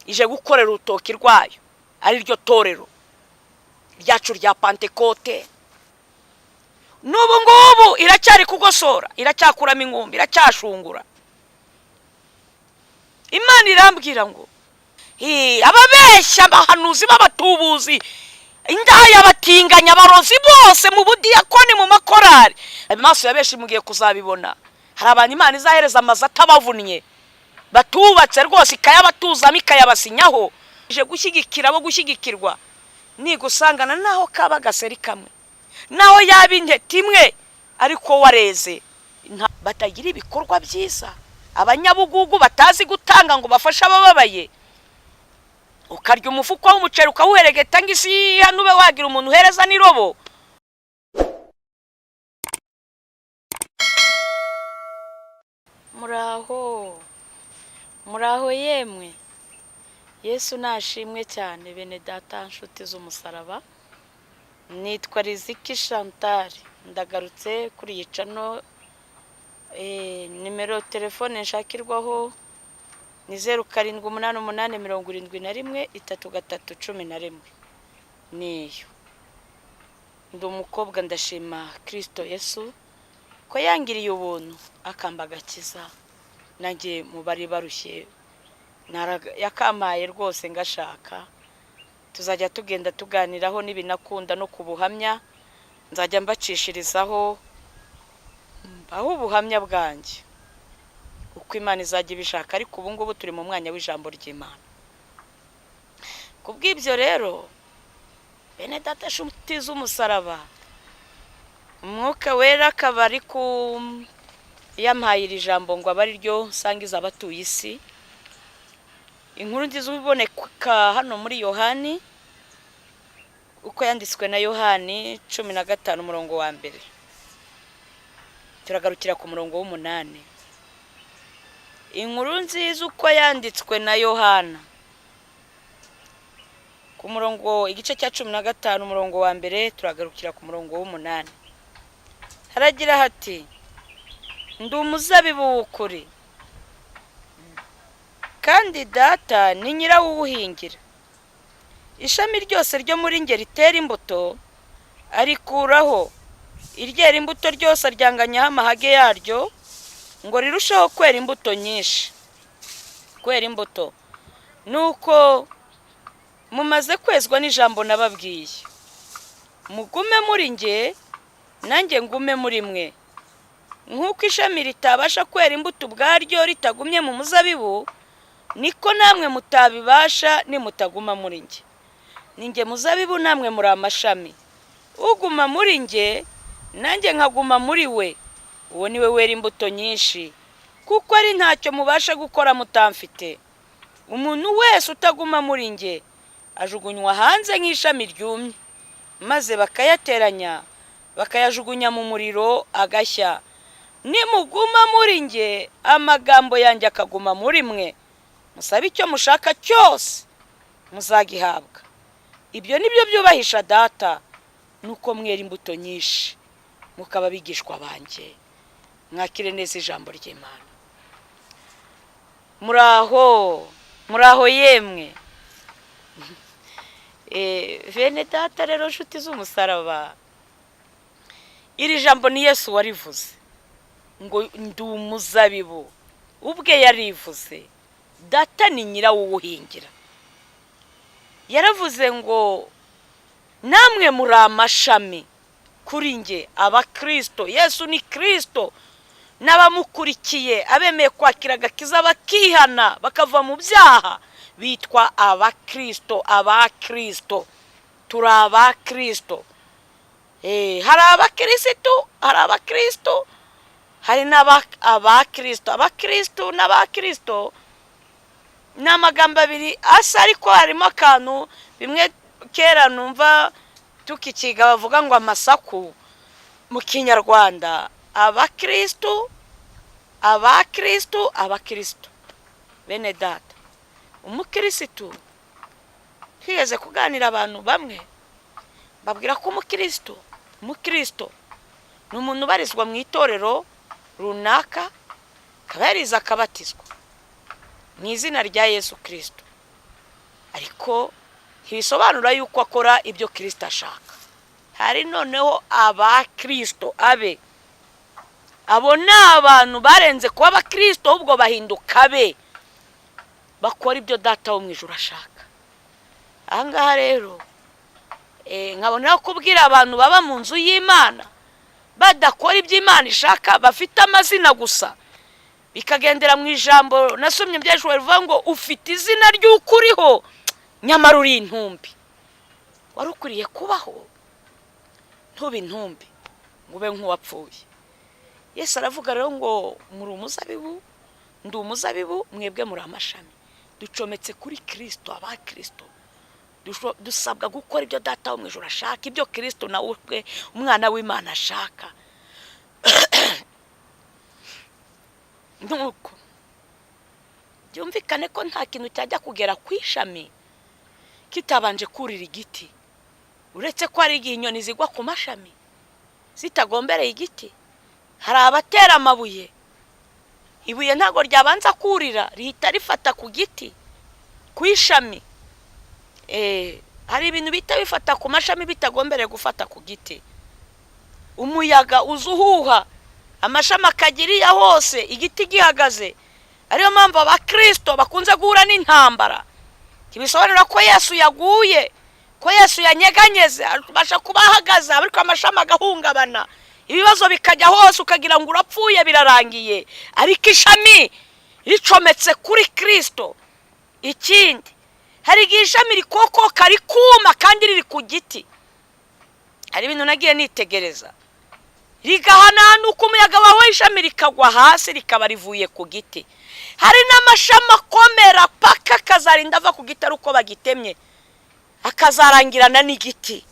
Ije gukorera urutoki rwayo, ari ryo torero ryacu rya Pantekote. N'ubu ngubu iracyari kugosora, iracyakuramo inkumbi, iracyashungura. Imana irambwira ngo ababeshya, abahanuzi b'abatubuzi, indaya, batinganya, abarozi bose mu budiyakoni, mu makorari, amaso ya benshi mugiye kuzabibona. Hari abantu Imana izahereza amazu atabavunnye, batubatse rwose, ikayabatuzamo, ikayabasinyaho. Ije gushyigikira abo gushyigikirwa. Nigusangana naho kaba agaseri kamwe, naho yaba intete imwe, ariko wareze. Batagira ibikorwa byiza, abanyabugugu batazi gutanga ngo bafashe abababaye. Ukarya umufuka w'umuceri ukawuheregeta ngo isi hano ube wagira umuntu uhereza n'irobo. Muraho, muraho yemwe! Yesu nashimwe cyane, bene data, nshuti z'umusaraba. Nitwa Riziki Chantal, ndagarutse kuri iyi channel. Nimero telefone nshakirwaho ni 0788713311, niyo. Ndi umukobwa, ndashima Kirisito Yesu ko yangiriye ubuntu akamba agakiza. Nanjye mu bari barushye yakampaye rwose ngashaka. Tuzajya tugenda tuganiraho n'ibinakunda no ku buhamya, nzajya mbacishirizaho mbaho ubuhamya bwanjye uko Imana izajya ibishaka. Ariko ubu ngubu turi mu mwanya w'ijambo ry'Imana. Ku bw'ibyo rero, bene data, nshuti z'umusaraba, Umwuka Wera akaba ari ku yampaye iri jambo ngo abe ari ryo nsangiza abatuye isi. Inkuru nziza iboneka hano muri Yohani, uko yanditswe na Yohani, 15, umurongo wa mbere, turagarukira ku murongo w'umunani. Inkuru nziza uko yanditswe na Yohana, ku murongo, igice cya 15, umurongo wa mbere, turagarukira ku murongo w'umunani. Haragira hati: "Ndi umuzabibu w'ukuri, kandi Data ni nyirawuwuhingira. Ishami ryose ryo muri nge ritera imbuto arikuraho, iryera imbuto ryose aryanganyaho amahage yaryo ngo rirusheho kwera imbuto nyinshi." Kwera imbuto. "Nuko mumaze kwezwa n'ijambo nababwiye. Mugume muri nge, nanjye ngume muri mwe. Nk'uko ishami ritabasha kwera imbuto ubwaryo ritagumye mu muzabibu, niko namwe mutabibasha nimutaguma muri nge. Ni nge muzabibu, namwe muri amashami. Uguma muri nge, nanjye nkaguma muri we, uwo ni we wera imbuto nyinshi, kuko ari ntacyo mubasha gukora mutamfite. Umuntu wese utaguma muri nge ajugunywa hanze nk'ishami ryumye, maze bakayateranya, bakayajugunya mu muriro, agashya. Nimuguma muri nge, amagambo yanjye akaguma muri mwe, musabe icyo mushaka cyose, muzagihabwa. Ibyo ni byo byubahisha Data, nuko mwera imbuto nyinshi, mukaba abigishwa banjye." Mwakire neza ijambo ry'Imana. Muraho, muraho yemwe, bene data. Rero, nshuti z'umusaraba, iri jambo ni Yesu warivuze ngo: "Ndi umuzabibu." Ubwe yarivuze. Data ni nyirawuwuhingira. Yaravuze ngo: "Namwe muri amashami kuri nge." Abakirisito, Yesu ni Kirisito n'abamukurikiye, abemeye kwakira agakiza, bakihana, bakava mu byaha, bitwa abakirisito. Abakirisito, turi abakirisito. Hari abakirisitu, hari abakirisito, hari n'abakirisito. Abakirisitu n'abakirisito ni amagambo abiri asa, ariko harimo akantu. Bimwe kera numva tukikiga bavuga ngo amasaku mu Kinyarwanda. Abakirisitu, abakirisitu, abakirisitu. Bene data, umukirisitu, twigeze kuganira abantu bamwe, babwira ko umukirisitu ni umuntu ubarizwa mu itorero runaka, akaba yarize, akabatizwa mu izina rya Yesu Kirisito. Ariko ntibisobanura yuko akora ibyo Kirisito ashaka. Hari noneho abakirisito abe, abo ni abantu barenze kuba abakirisito, ahubwo bahinduka abe, bakora ibyo Data wo mu ijuru ashaka. Ahangaha rero nkabona kubwira abantu baba mu nzu y'Imana badakora ibyo Imana ishaka, bafite amazina gusa, bikagendera mu ijambo nasomye by'ejo rivuga ngo ufite izina ry'uko uriho, nyamara uri intumbi. Wari ukwiriye kubaho ntube intumbi ngo ube nk'uwapfuye. Yesu aravuga rero ngo muri umuzabibu, ndi umuzabibu, mwebwe muri amashami. Ducometse kuri Kirisito, abakirisito dusabwa gukora ibyo Data wo mu ijuru ashaka, ibyo Kirisito nawe ubwe umwana w'Imana ashaka. Nuko byumvikane ko nta kintu cyajya kugera ku ishami kitabanje kurira igiti, uretse ko hari igihe inyoni zigwa ku mashami zitagombereye igiti. Hari abatera amabuye, ibuye ntabwo ryabanza kurira, rihita rifata ku giti, ku ishami. Hari ibintu bihita bifata ku mashami bitagombereye gufata ku giti. Umuyaga uza uhuha, amashami akagiriya hose, igiti gihagaze. Ariyo mpamvu abakirisito bakunze guhura n'intambara. Ntibisobanura ko Yesu yaguye, ko Yesu yanyeganyeze, abasha kuba ahagaze ariko amashami agahungabana, ibibazo bikajya hose, ukagira ngo urapfuye birarangiye, ariko ishami ricometse kuri Kirisito. Ikindi, hari igihe ishami rikokoka rikuma kandi riri ku giti. Hari ibintu nagiye nitegereza, rigahananuka umuyaga wawe, ishami rikagwa hasi, rikaba rivuye ku giti. Hari n'amashami akomera paka akazarinda ava ku giti ari uko bagitemye, akazarangirana n'igiti.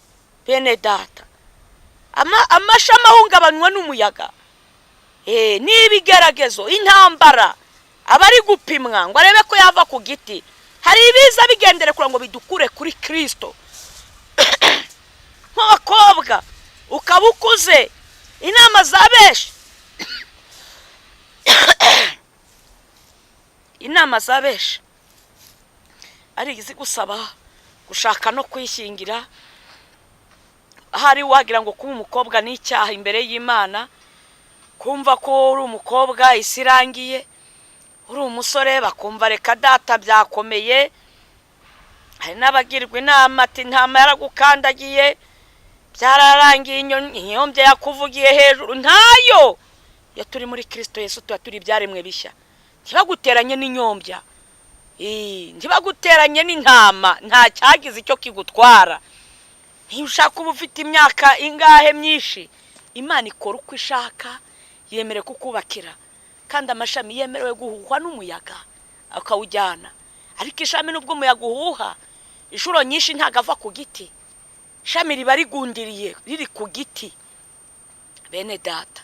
Bene Data, amashami ahungabanywa n'umuyaga n'ibigeragezo, intambara, aba ari gupimwa ngo arebe ko yava ku giti. Hari ibiza bigendere kugira ngo bidukure kuri Kirisito. Nk'abakobwa ukaba ukuze, inama za benshi, inama za benshi ari izigusaba gushaka no kwishyingira. Ahari wagira ngo kuba umukobwa ni icyaha imbere y'Imana, kumva ko uri umukobwa isi irangiye, uri umusore bakumva reka data byakomeye. Hari n'abagirwa inama ati intama yaragukandagiye byararangiye, inyombya yakuvugiye hejuru. Ntayo! Iyo turi muri Kirisito Yesu tuba turi ibyaremwe bishya. Ntibaguteranye n'inyombya, ntibaguteranye n'intama, nta cyagize icyo kigutwara. Niba ushaka uba ufite imyaka ingahe myinshi, Imana ikora uko ishaka, yemerewe kukubakira. Kandi amashami yemerewe guhuhwa n'umuyaga akawujyana, ariko ishami nubwo umuyaga uhuha inshuro nyinshi ntabwo ava ku giti. Ishami riba rigundiriye riri ku giti. Bene Data,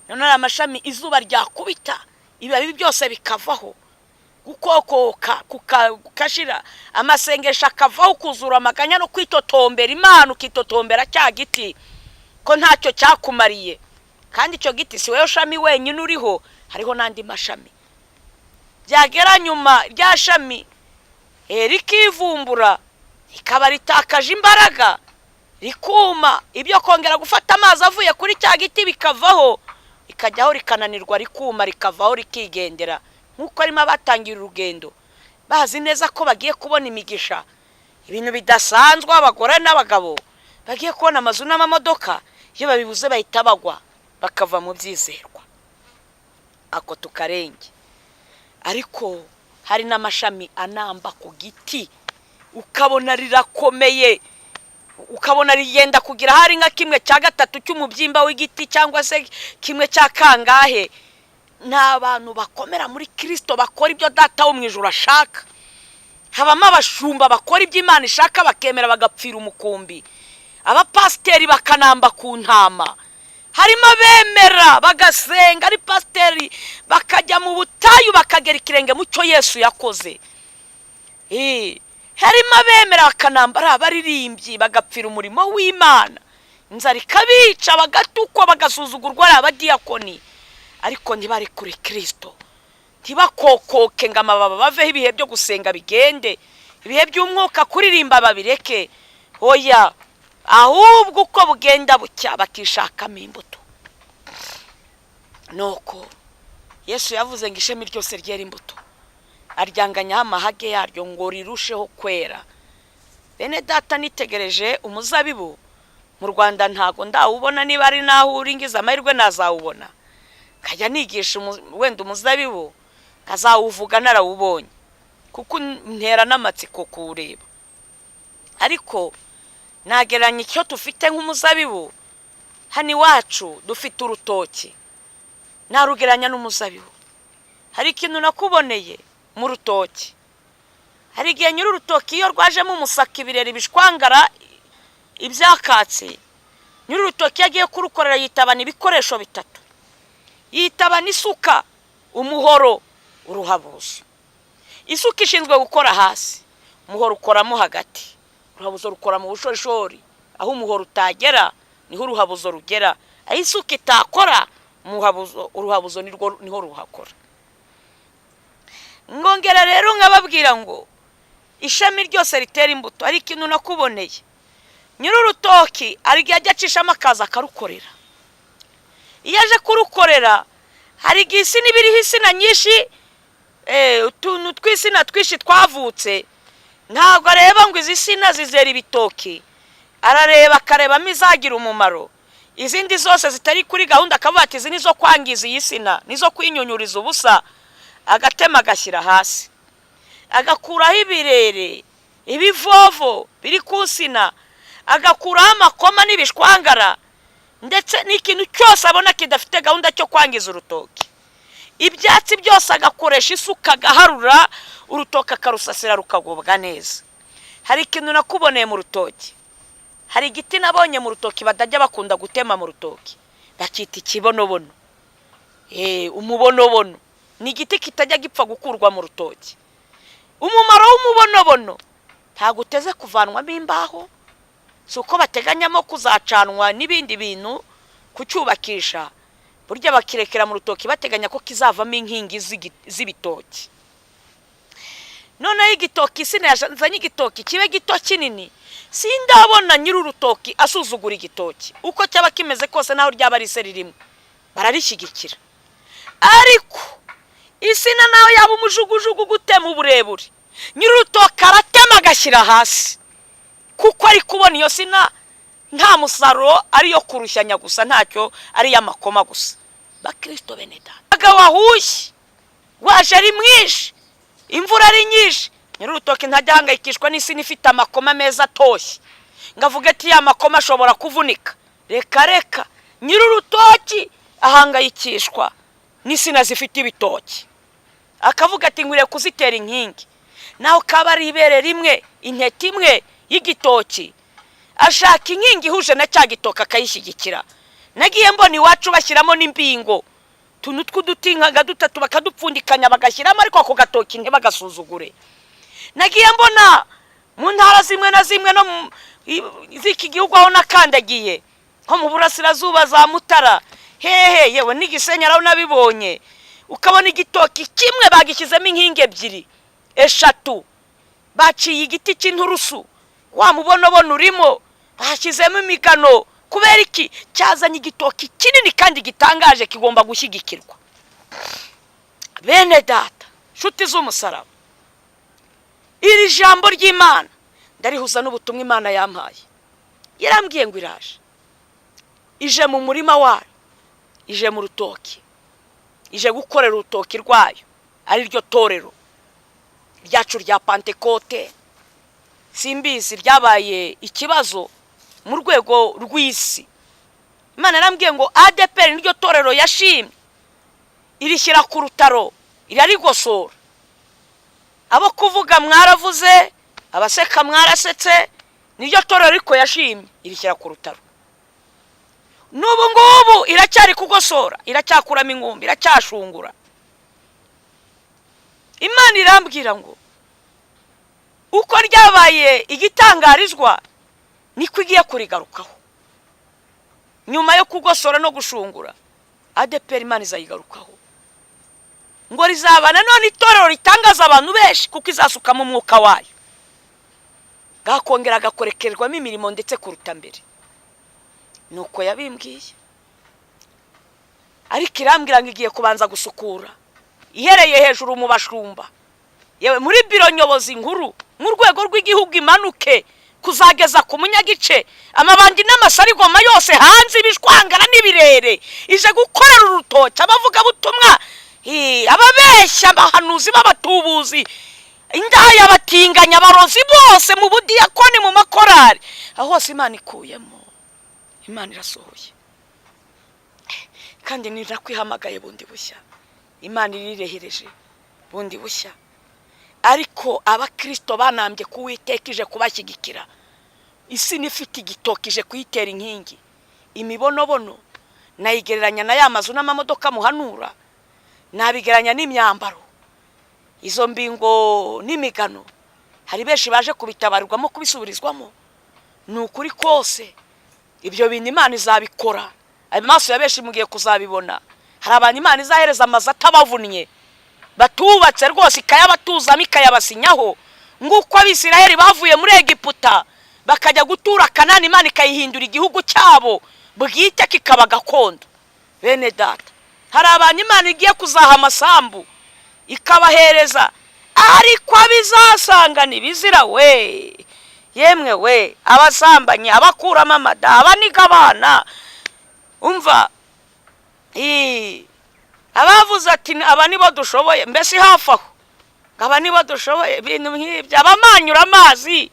noneho amashami izuba ryakubita, ibibabi byose bikavaho, gukokoka kukashira, amasengesho akavaho, ukuzura amaganya no kwitotombera Imana, ukitotombera cya giti ko ntacyo cyakumariye. Kandi icyo giti si wowe shami wenyine uriho, hariho n'andi mashami. Byagera nyuma rya shami rikivumbura, rikaba ritakaje imbaraga, rikuma, ibyo kongera gufata amazi avuye kuri cya giti bikavaho, rikajyaho rikananirwa, rikuma, rikavaho, rikigendera. Nk'uko harimo abatangira urugendo bazi neza ko bagiye kubona imigisha, ibintu bidasanzwe, abagore n'abagabo bagiye kubona amazu n'amamodoka, iyo babibuze bahita bagwa bakava mu byizerwa. Ako tukarenge. Ariko hari n'amashami anamba ku giti, ukabona rirakomeye, ukabona rigenda kugira hari nka 1/3 cy'umubyimba w'igiti, cyangwa se kimwe cya kangahe. Ni abantu bakomera muri Kirisito, bakora ibyo Data wo mu ijuru ashaka. Habamo abashumba bakora ibyo Imana ishaka, bakemera bagapfira umukumbi, abapasiteri bakanamba ku ntama. Harimo abemera bagasenga ari pasiteri, bakajya mu butayu, bakagera ikirenge mu cyo Yesu yakoze. Harimo abemera bakanamba ari abaririmbyi, bagapfira umurimo w'Imana, inzara ikabica, bagatukwa, bagasuzugurwa, ari abadiyakoni, ariko ntibari kuri Kirisito, ntibakokoke ngo amababa baveho, ibihe byo gusenga bigende. Ibihe by'umwuka kuririmba babireke, oya, ahubwo uko bugenda bucya bakishakamo imbuto. Nuko Yesu yavuze ngo ishami ryose ryera imbuto aryanganyaho amahage yaryo ngo rirusheho kwera. Bene data, nitegereje umuzabibu mu Rwanda, ntago ndawubona. Niba ari naho uri, ngize amahirwe nazawubona nkajya nigisha wenda umuzabibu, nkazawuvuga narawubonye, kuko ntera n'amatsiko kuwureba. Ariko nagereranya icyo dufite nk'umuzabibu. Hano iwacu dufite urutoki, narugereranya n'umuzabibu. Hari ikintu nakuboneye mu rutoki. Hari igihe nyiri urutoki, iyo rwajemo umusaka, ibirere, ibishwangara, ibyakatsi, nyiri urutoki iyo agiye kurukorera yitabana ibikoresho bitatu: yitabana isuka, umuhoro, uruhabuzo. Isuka ishinzwe gukora hasi, umuhoro ukoramo hagati, uruhabuzo rukora mu bushorishori. Aho umuhoro utagera niho uruhabuzo rugera, aho isuka itakora, uruhabuzo niho ruhakora. Ngongera rero nkababwira ngo ishami ryose ritera imbuto. Hari ikintu nakuboneye: nyiri urutoki hari igihe ajya acishamo akaza akarukorera. Iyo aje kurukorera, hari igihe insina iba iriho insina nyinshi, utuntu tw'insina twinshi twavutse. Ntabwo areba ngo izi sina zizera ibitoki, arareba akarebamo izagira umumaro, izindi zose zitari kuri gahunda akavuga ati: "Izi ni zo kwangiza iyi sina, nizo kwinyunyuriza ubusa." Agatema, agashyira hasi, agakuraho ibirere, ibivovo biri ku nsina, agakuraho amakoma n'ibishwangara, ndetse n'ikintu cyose abona kidafite gahunda cyo kwangiza urutoki. Ibyatsi byose agakoresha isuka agaharura urutoki, akarusasira rukagubwa neza. Hari ikintu nakuboneye mu rutoki. Hari igiti nabonye mu rutoki batajya bakunda gutema mu rutoki, bakita ikibonobono. Umubonobono ni igiti kitajya gipfa gukurwa mu rutoki. Umumaro w'umubonobono, ntabwo uteze kuvanwamo imbaho, si uko bateganyamo kuzacanwa n'ibindi bintu kucyubakisha. Burya bakirekera mu rutoki bateganya ko kizavamo inkingi z'ibitoki. Noneho igitoki, insina yazanye igitoki kibe gito kinini, sindabona nyiri urutoki asuzugura igitoki uko cyaba kimeze kose, naho ryaba ari iseri rimwe, bararishyigikira. Ariko insina nawe yaba umujugujugu gutema uburebure, nyiri urutoki aratema agashyira hasi, kuko ari kubona iyo sina nta musaruro, ariyo kurushyanya gusa, ntacyo, ari iy'amakoma gusa. Bakirisito bene data, umuyaga wahushye waje ari mwinshi, imvura ari nyinshi, nyir'urutoki ntajya ahangayikishwa n'insina ifite amakoma meza atoshye ngo avuge ati: "Ya makoma ashobora kuvunika." Reka reka, nyir'urutoki ahangayikishwa n'insina zifite ibitoki, akavuga ati: "Nkwiriye kuzitera inkingi." Naho kaba ari ibere rimwe, intete imwe y'igitoki, ashaka inkingi ihuje na cya gitoki akayishyigikira. Nagiye mbona iwacu bashyiramo n'imbingo, utuntu tw'uduti nka dutatu, bakadupfundikanya bagashyiramo, ariko ako gatoki ntibagasuzugure. Nagiye mbona mu ntara zimwe na zimwe no z'iki gihugu aho nakandagiye, nko mu burasirazuba za Mutara, hehe, yewe n'igisenyi aho nabibonye, ukabona igitoki kimwe bagishyizemo inkingi ebyiri, eshatu, baciye igiti cy'inturusu, wa mubonobono urimo, bashyizemo imigano. Kubera iki? Cyazanye igitoki kinini kandi gitangaje, kigomba gushyigikirwa. Bene data, nshuti z'umusaraba, iri jambo ry'Imana ndarihuza n'ubutumwa Imana yampaye. Yarambwiye ngo iraje, ije mu murima wayo, ije mu rutoki, ije gukorera urutoki rwayo, ari ryo torero ryacu rya Pantekote. Simbizi, ryabaye ikibazo mu rwego rw'isi. Imana yarambwiye ngo ADEPR niryo torero yashimye, irishyira ku rutaro, irarigosora. Abo kuvuga mwaravuze, abaseka mwarasetse, niryo torero ariko yashimye, irishyira ku rutaro. N'ubu ngubu iracyari kugosora, iracyakuramo inkumbi, iracyashungura. Imana irambwira ngo uko ryabaye igitangarizwa, niko igiye kurigarukaho nyuma yo kugosora no gushungura. ADEPR Imana izayigarukaho, ngo rizaba nanone itorero ritangaza abantu benshi, kuko izasukamo umwuka wayo. Gakongera agakorekerwamo imirimo ndetse kuruta mbere. Nuko yabimbwiye, ariko irambwira ngo igiye kubanza gusukura ihereye hejuru mu bashumba, yewe muri biro nyobozi nkuru mu rwego rw'igihugu, imanuke kuzageza ku munyagice, amabandi n'amasarigoma yose hanze, ibishwangara n'ibirere. Ije gukorera urutoki abavugabutumwa, ababeshya, abahanuzi b'abatubuzi, indaya, batinganya, abarozi bose mu budiyakoni, mu makorari, aho hose Imana ikuyemo, Imana irasohoye. Kandi ntirakwihamagaye bundi bushya, Imana irirehereje bundi bushya. Ariko abakirisito banambye kuwiteka, ije kubashyigikira. Isi n'ifite igitoki ije kuyitera inkingi. Imibonobono nayigereranya na ya mazu n'amamodoka muhanura, nabigereranya n'imyambaro, izo mbingo n'imigano. Hari benshi baje kubitabarirwamo, kubisubirizwamo. Ni ukuri kose ibyo bintu Imana izabikora, amaso ya benshi mugiye kuzabibona. Hari abantu Imana izahereza amazu atabavunnye, batubatse rwose, ikayabatuzamo, ikayabasinyaho, nk'uko Abisiraheli bavuye muri Egiputa bakajya gutura Kanani, Imana ikayihindura igihugu cyabo bwite, kikaba gakondo. Bene data, hari abantu Imana igiye kuzaha amasambu ikabahereza, ariko abizasanga ntibizira we, yemwe we, abasambanyi, abakuramo amada, abaniga abana, umva, abavuze ati aba nibo dushoboye, mbese hafi aho aba nibo dushoboye, ibintu nk'ibyo, abamanyura amazi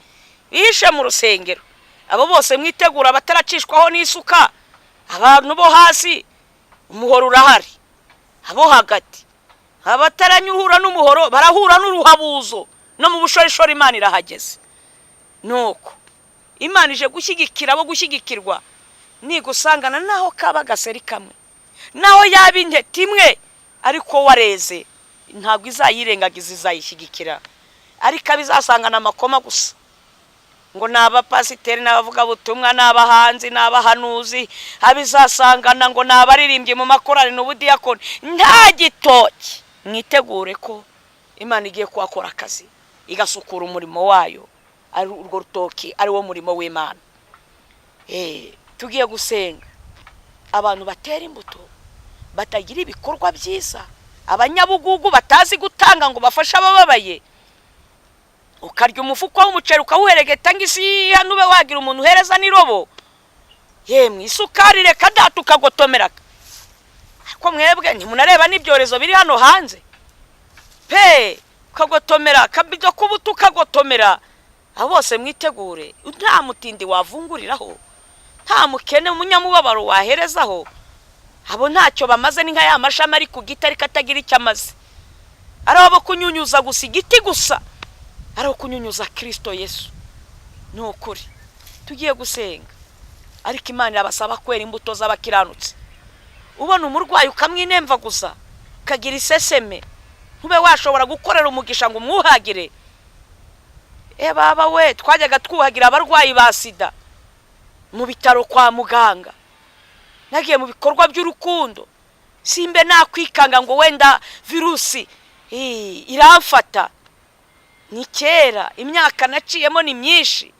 bihishe mu rusengero, abo bose mwitegura abataracishwaho n'isuka. Abantu bo hasi umuhoro urahari, abo hagati abataranyuhura n'umuhoro barahura n'uruhabuzo, no mu bushorishori Imana irahageze. Nuko Imana ije gushyigikira abo gushyigikirwa. Nigusangana naho kaba agaseri kamwe, naho yaba intete imwe, ariko wareze, ntabwo izayirengagiza, izayishyigikira. Ariko abizasangana amakoma gusa, ngo ni abapasiteri n'abavugabutumwa n'abahanzi n'abahanuzi, abizasangana ngo ni abaririmbyi mu makorali n'ubudiyakoni, nta gitoki, mwitegure ko Imana igiye kuhakora akazi, igasukura umurimo wayo, ari urwo rutoki, ari wo murimo w'Imana. Tugiye gusenga. Abantu batera imbuto batagira ibikorwa byiza, abanyabugugu batazi gutanga ngo bafashe abababaye, ukarya umufuka w'umuceri ukawuheregeta ngo isi hano ube wagira umuntu uhereza n'irobo, yemwe isukari reka data, ukagotomera. Ariko mwebwe ntimunareba n'ibyorezo biri hano hanze pe! Ukagotomera akabido k'ubuto, ukagotomera. Abo bose mwitegure, nta mutindi wavunguriraho, nta mukene umunyamubabaro waherezaho. Abo ntacyo bamaze, ni nka ya mashami ari ku giti ariko atagira icyo amaze, ari abo kunyunyuza gusa igiti gusa, ari abo kunyunyuza Kirisito Yesu. Ni ukuri tugiye gusenga, ariko Imana irabasaba kwera imbuto z'abakiranutsi. Ubona umurwayi ukamwinemvaguza, ukagira iseseme, ntube washobora gukorera umugisha ngo umwuhagire. E baba we, twajyaga twuhagira abarwayi ba sida mu bitaro kwa muganga. Nagiye mu bikorwa by'urukundo, simbe nakwikanga ngo wenda virusi iramfata. Ni kera, imyaka naciyemo ni myinshi,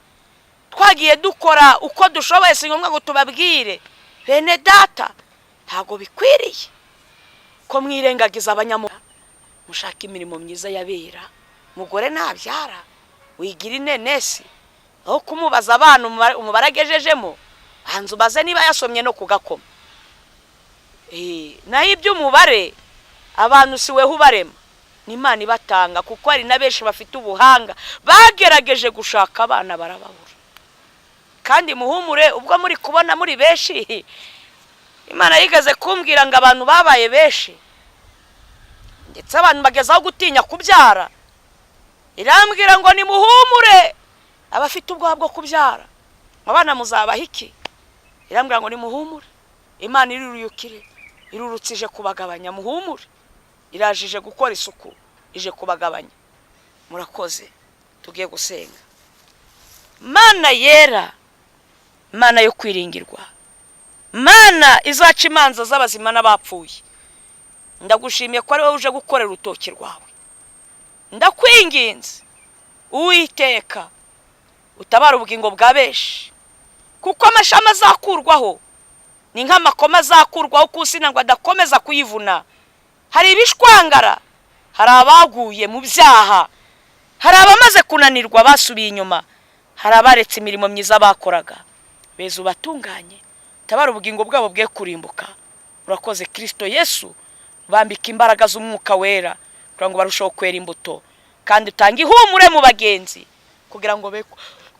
twagiye dukora uko dushoboye, si ngombwa ngo tubabwire. Bene data, ntabwo bikwiriye ko mwirengagiza abanyamuga. Mushaka imirimo myiza yabera. Mugore nabyara, wigira inenesi, aho kumubaza abana umubare agejejemo, banza ubaze niba yasomye no kugakoma. Naho iby'umubare abantu si weho ubarema, ni Imana ibatanga, kuko hari na benshi bafite ubuhanga bagerageje gushaka abana barababura. Kandi muhumure, ubwo muri kubona muri benshi, Imana yigeze kumbwira ngo abantu babaye benshi, ndetse abantu bagezaho gutinya kubyara. Irambwira ngo nimuhumure, abafite ubwoba bwo kubyara, abana muzabaha iki? Irambwira ngo nimuhumure, Imana iruruyukire, irurutse ije kubagabanya. Muhumure, irajije gukora isuku, ije kubagabanya. Murakoze, tugiye gusenga. Mana yera, Mana yo kwiringirwa, Mana izaca imanza z'abazima n'abapfuye, ndagushimiye ko ari wowe uje gukorera urutoki rwawe. Ndakwinginze Uwiteka, Utabara ubugingo bwa benshi, kuko amashami azakurwaho ni nk'amakoma azakurwaho ku nsina ngo adakomeza kuyivuna. Hari ibishwangara, hari abaguye mu byaha, hari abamaze kunanirwa basubiye inyuma, hari abaretse imirimo myiza bakoraga. Beza ubatunganye, utabara ubugingo bwabo bwe kurimbuka. Urakoze Kirisito Yesu, bambika imbaraga z'Umwuka Wera kugira ngo barusheho kwera imbuto, kandi utange ihumure mu bagenzi kugira ngo be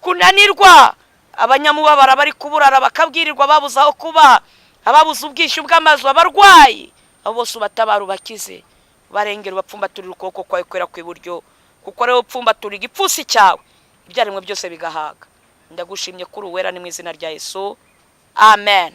kunanirwa. Abanyamubabara bari kuburara bakabwirirwa, babuze aho kuba, ababuze ubwishyu bw'amazu, abarwayi, abo bose ubatabara, ubakize, barengera, ubapfumbaturira ukuboko kwawe kwera kw'iburyo, kuko ariwe upfumbatura igipfunsi cyawe ibyaremwe byose bigahaga. Ndagushimye kuri uwera, ni mu izina rya Yesu, amen.